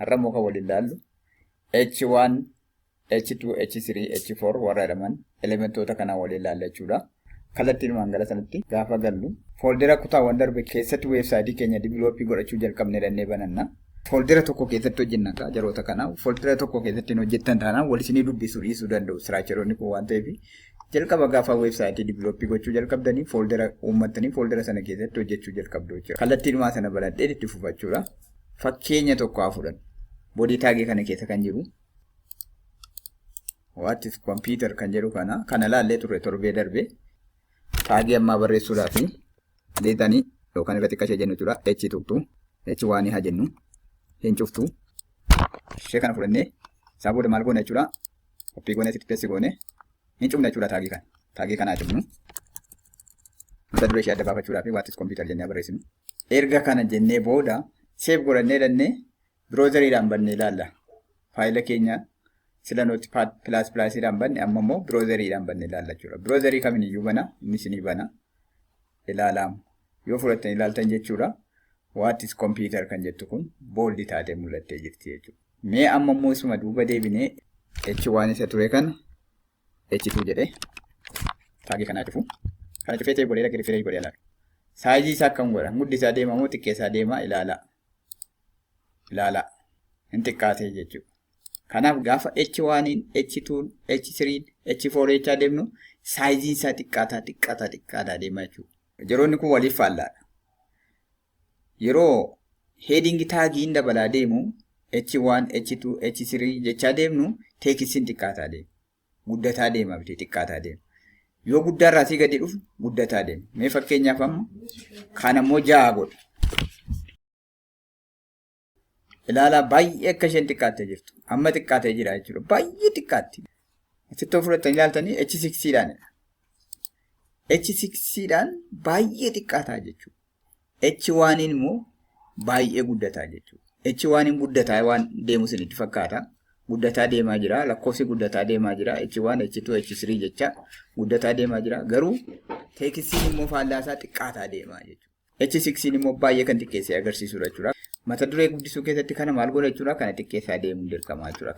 Har'a immoo kan waliin ilaallu H1, H2, H3, H4 warra jedhaman elementoota kanaa waliin ilaalla jechuudha. Kallattiinumaan gara sanatti gaafa gallu fooldera kutaawwan darbe keessatti weebsaayitii keenya develop godhachuu jalqabne dhannee bananna. Fooldera tokko keessatti hojjenna jaroota kana. Fooldera tokko keessatti hin hojjettan taanaan wal isinii dubbisuu dhiisuu danda'u structureoonni kun waan ta'eef, jalqaba gaafa weebsaayitii develop gochuu jalqabdanii fooldera uummattanii fooldera sana keessatti hojjechuu jalqabdu jechuudha. Kallattiinumaa sana banadhee itti fufachuudha. Fakkeenya tokko haa fudhannu. Body tagii kana keessa kan jiru "What is computer" kan jedhu kana laallee turre torbee darbe. Tagii ammaa barreessuudhaaf leetanii yookaan irra xiqqaa ishee jennu jechuudha. H tuqxu, H one haa jennu, hin cuftu. Ishee kana fudhannee isaa booda maal goona jechuudha? Copy goonee asitti paste goone hin cufna jechuudha tagii kana. Tagii kanaa cufnu. Mata duree ishee adda baafachuudhaaf "What is computer" jennee barreessinu. Erga kana jennee booda save godhannee dhannee browseriidhaan bannee ilaalla. Faayila keenya sila Notepad plus plusiidhaan banne, amma immoo browseriidhaan banne ilaalla jechuudha. Browserii kamiin iyyuu bana, innis ni bana. Ilaalamu. Yoo fudhattanii ilaaltan jechuudha. "What is computer" kan jettu kun bold taatee mul'attee jirti jechuudha. Mee amma immoo isuma duuba deebinee H1 isa ture kana H2 jedhee tagii kanaa cufu. Kana cufee ta'e godhee refresh godhee ilaala. Sizeii isaa akkam godha? Guddisaa deema moo xiqqeessaa deema? Ilaala. Ilaala. Hin xiqqaatee jechuudha. Kanaaf gaafa H1, H2, H3, H4 jechaa deemnu sizeiin isaa xiqqaataa xiqqaataa xiqqaataa deema jechuudha. Yeroonni kun waliif faallaadha. Yeroo heading tagiin dabalaa deemu, H1, H2, H3 jechaa deemnu, textiin xiqqaataa deema. Guddataa deema miti, xiqqaataa deema. Yoo guddaarraa asii gadi dhufu guddataa deema. Mee fakkeenyaaf amma kan ammoo 6 godha. Ilaalaa, baay'ee akka isheen xiqqaattee jirtu. Amma xiqqaatee jira jechuudha. Baay'ee xiqqaatti. Asitti yoo fudhattanii ilaaltanii H6dhaan. H6dhaan baay'ee xiqqaataa jechuudha. H1 immoo baay'ee guddataa jechuudha. H1 guddataa waan deemu isinitti fakkaata. Guddataa deemaa jira. Lakkoofsi guddataa deemaa jira. H1, H2, H3 jecha guddataa deemaa jira. Garuu textiin immoo faallaa isaa xiqqaataa deemaa jechuudha. H6 immoo baay'ee kan xiqqeessee agarsiisudha jechuudha. Mata duree guddisuu keessatti kana maal godha jechuudha? Kana xiqqeessaa deemuun dirqama jechuudha.